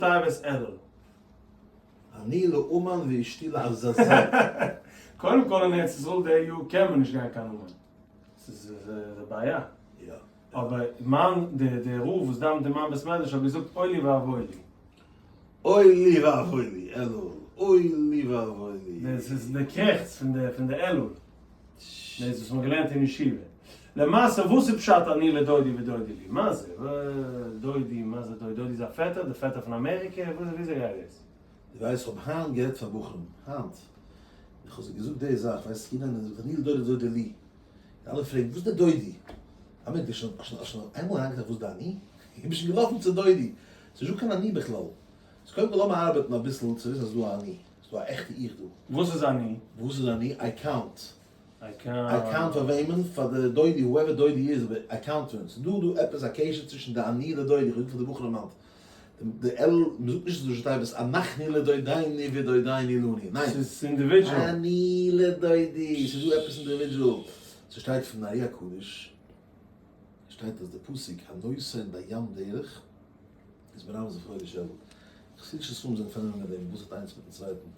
תיבות אלול? אני לאומן ואשתי לעזאזל. קודם כל אין ארץ ישראל די יאר קען מען נישט גיין קיין אומאן. ס'איז א בעיה. יא. אבער מיין די די רב וואס דאווענט אין מיין בית מדרש האט געזאגט אוי לי ואבוי לי. אוי לי ואבוי לי אלול, אוי לי ואבוי לי. דאס איז די קרעכץ פון די פון די אלול. דאס וואס מ'האט געלערנט אין ישיבה. למעשה וואס איז פשט אני לדודי ודודי לי? מה זה? דודי, מה זה דודי? דודי איז א פעטער? די פעטער פון אמעריקע? וויאזוי גייט דאס? דו ווייסט איך האב היינט גערעדט פאר בחורים, היינט, איך האב זיי געזאגט די זאך, ווייסט יעדער איינער זאגט אני לדודי ודודי לי, און אלע פרעגן וואס איז די דודי? א מינוט, האסט שוין האסט שוין איינמאל אריינגעטראכט וואס די אני? איך בין שוין געלאפן צו דודי, ס'איז נישטא קיין אני בכלל, סאו קודם כל לאמיר ארבעטן אביסל צו וויסן אז ס'איז דא א אני, ס'איז דא א עכטע איך דא. וואס איז אני? וואס איז אני? I count. I count. I count פאר וועמען? פאר די דודי, whoever דודי איז, אבער I count פאר אים. ס'איז דא דא עפעס א קשר צווישן די אני לדודי, איך האב געזאגט פאר די בחורים היינט, די אלול, מ'זאגט נישט ראשי תיבות אנחנו לדודינו ודודינו לנו, ניין. ס'איז individual. אני לדודי, ס'איז דא עפעס individual. ס'שטייט פון ארי הקדוש, שטייט אז די פסוק הנותן בים דרך איז מרמז אויף חודש אלול. חסידישע ספרים זענען פארנומען מיט דעם, וואס האט איינס מיטן צווייטן?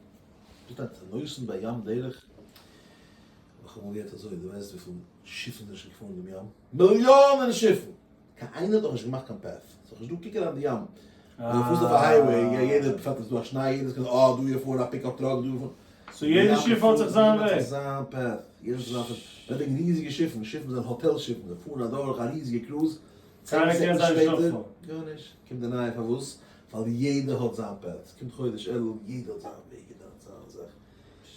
וואס שטייט הנותן בים דרך? האב איך אמאל געהערט אזוי, דו ווייסט וויפיל שיפן זענען שוין געפארן דעם ים? מיליאנען שיפן! קיין איינער האט נאך נישט געמאכט קיין path, ס'איז נישט דא, קוק אריין די ים, ווען דו פארסט אויף א highway, יא יעדער בפרט איז דא א שניי, יעדער איז כזה אה דא איז געפארן א pickup truck, דא איז געפארן, so יעדע שיף האט זיך זיין וועג. יעדער האט זיך זיין path, יעדער האט זיך זיין path, מ'רעדט וועגן ריזיגע שיפן, שיפן זענען האטעל שיפן, זיי פארן אדורך א ריזיגע קרוז, 10 סעקונדס שפעטער, גארנישט, קומט די נייע, פארוואס? ווייל יעדער האט זיין path, ס'קומט חודש אלול, יעדער האט זיין וועג, יעדער האט זיין זאך,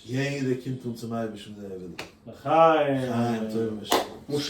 יעדער קומט אן צום אייבערשטן ווי ער וויל. לחיים. חיים טובים ושלום.